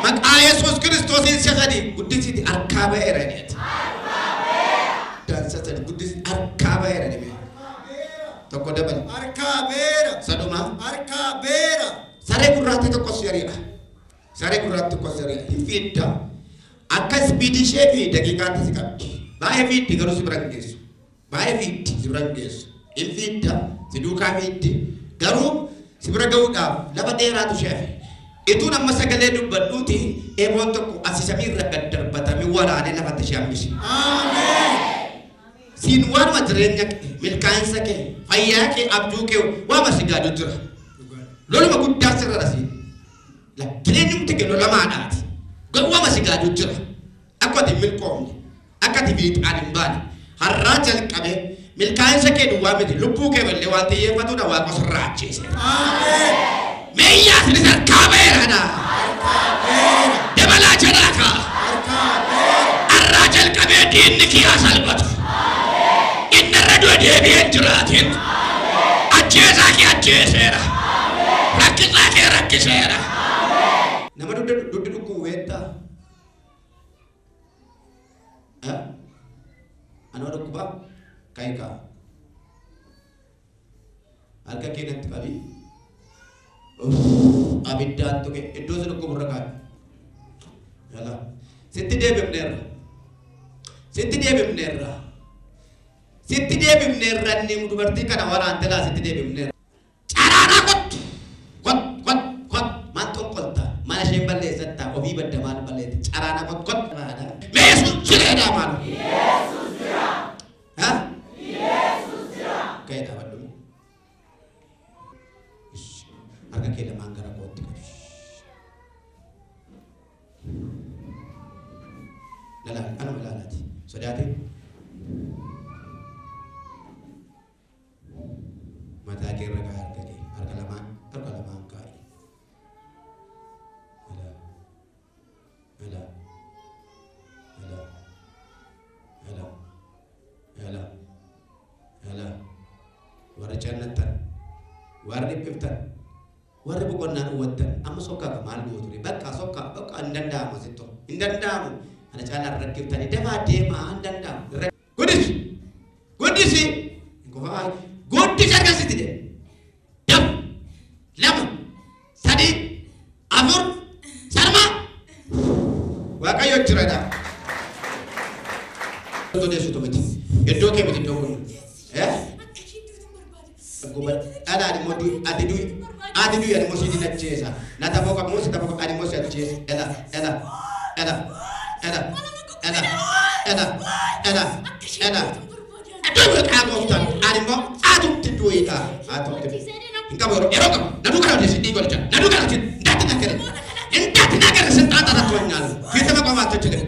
Maqaa Yesuus Kiristoosiin si'a sadii guddisiiti harkaa ba'eera jedheeti. Dansa sadi guddisi harkaa ba'eera jedhime. Tokko dabale. Harkaa beera. Saduma. Harkaa beera. Saree gurraattii tokko si ari'a. Saree gurraattii tokko si ari'a. Hin fiidda. Akka ispiidii ishee fi daqiiqaatti si qabdi. Baay'ee fiiddi garuu si bira hin geessu. Baay'ee fiiddi si bira hin geessu. Hin fiidda. Si duukaa fiiddi. Garuu si bira ga'uudhaaf lafa dheeraatu ishee hafe. Ituun amma sagalee dubbadhuuti eeboon tokko asi samiirra gad darbatamee waraanee lafatti ishee hambise. Ameen. Siin waanuma jireenya kee, milkaa'insa kee, fayyaa kee, abjuu kee waama si gaadu jira. Loluma guddaa sirra dha siin. Jireenyumti kee lolamaadhaati. Garuu waama si gaadu jira. Akka ati hin milkoomne, akka ati fiixaan hin baane, har'aa jalqabee milkaa'insa kee duwwaa miti lubbuu kee illee waan xiyyeeffatudha Waaqa sirraa ajjeese. Ameen. Meeyyaa sinis harkaa ba'eera dha. Dabalaa jedhaa kaa. Harkaa beera. Har'aa jalqabee diinni kee haa salphatu. Inni irra du'e deebi'ee hin jiraatin. Ajjeesaa kee ajjeeseera. Rakkisaa kee rakkiseera. Nama dugda dhukkubu beektaa? Anoo dhukkubaa? Ka'i kaa. Harka kee natti qabi. Abiddaan tuqe iddoo si dhukkubu irra kaa'i. Yala. Sitti deebifneerra. Sitti deebifneerra. Sitti deebifneerra inni dubartii kana waraante laa sitti deebifneerra. Caraaraa kottu. Kot kot kot maal xonqolta? Mana isheen balleessatta ofii badda maal balleessa? kee lamaan gara kootti qabi. Lalaal anuma laalaati. Sodaatin. Mataa kee irra kaa'e harka kee harka lamaan kaa'i. Alaa alaa alaa alaa alaa alaa warri jannattan warri dhiphiftan warri boqonnaa dhowwattan amma sokkaa ka maal gootu ture bakka sokkaa bakka hin danda'amu asitti hin danda'amu kana caalaa rakkiftanii dafaa deemaa hin danda'amu. Guddisi guddisi hin kufaa guddisi akkasitti jedhe dam 2 3 4 sarma Waaqayyo jira. Odeessitu miti iddoo kee miti iddoo kun Dhala ani immoo ati du'i ani immoo siin ajjeesa na tapoo qabu si tapoo ani immoo si ajjeesa dhala dhala dhala dhala dhala dhala dhala dhala iddoo maqaa gooftaan ani immoo atumti du'iidha atumti hin qabu yeroo qabu na duukaa hojjeesi dhiiga hojjeta na duukaa hojjeesi እንዳት ነገር ስልጣን አታቶኛል ፊት መቆም አትችልም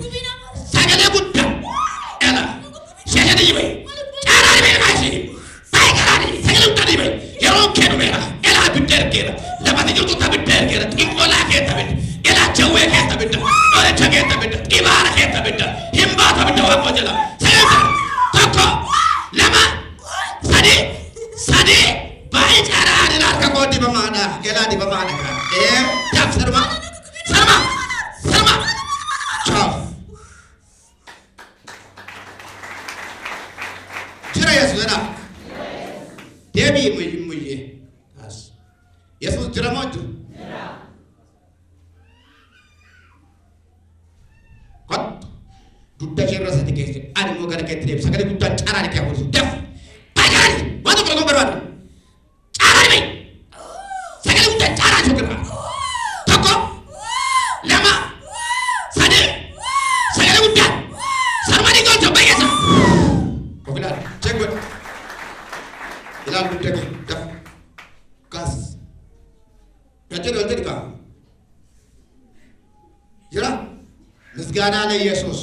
sagalee guddaa dhala sagalee ይበይ ጫራ ይበይ ካሲ ባይቀራኒ sagalee guddaa ይበይ yeroo kennumeera elaa bidda ergeera lafati jirtu ta bidda ergeera xinqolaa keessa bidda elaa jawwee keessa bidda dholecha keessa bidda xibaara keessa bidda himbaata bidda waaqoo jala sagalee 1 2 3 3 baay'ee caaraa ani harka koo dibamaadha elaa dibamaadha ee jaaf sarma sarma sarma chaaf jira Yesuus jedha deebii muyyee as Yesuus jira moo jiru kottu dugda kee irra sati keessa ani immoo gara keetti deebi sagalee guddaan caraan kee hafuusu daf baay'ee waan tokko tokko barbaadu caraan bayi sagalee guddaan caraan sokirra 1 2 3 sagalee guddaan sarmanii goolcha baay'eessa of ilaali check godhi ilaali dugda kee daf kaas gachee ol jedhi kaa jira ምስጋና ለኢየሱስ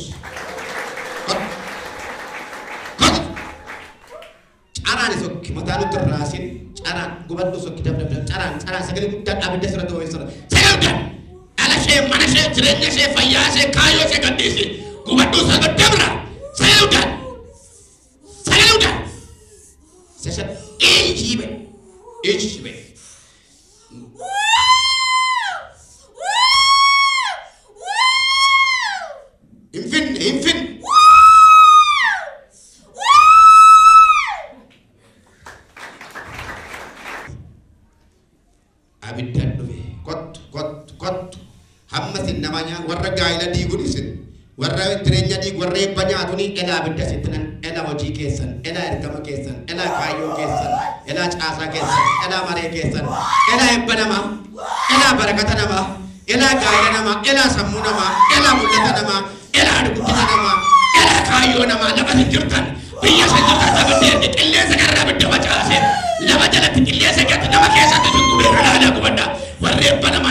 ጫራን ሶክ መታኑ ትራሲን ጫራን ጉበዱ ሶክ ደብደብ ጫራን ጫራን ሰገለ ጉዳን አብደ ስረተ ወይ ስረ ሰገለ አለሸ ማነሸ ትረኛሸ ፈያሸ ካዮሸ ገዲሲ ጉበዱ ሰገ ደብራ ሰገለ ሰገለ ሰሸ እጂ በ እጂ በ Infin. Abiddan dhufe kottu kottu kottu hamma sin nama nyaa warra gaa'ila diiguun isin warra jireenya diigu warra eebba nyaatuni elaa abidda sitti nan elaa hojii keessan elaa ergama keessan elaa kaayyoo keessan elaa caasaa keessan elaa maree keessan elaa eebba namaa elaa barakata namaa elaa gaa'ila namaa elaa sammuu namaa elaa mul'ata namaa elaa guddina namaa elaa kaayyoo namaa lafa sin jirtan biyya sin jirtan abidda qilleensa karraa abidda facaase lafa jalatti qilleensa gadi nama keessatti sun gubeera laalaa gubadhaa warra eebba namaa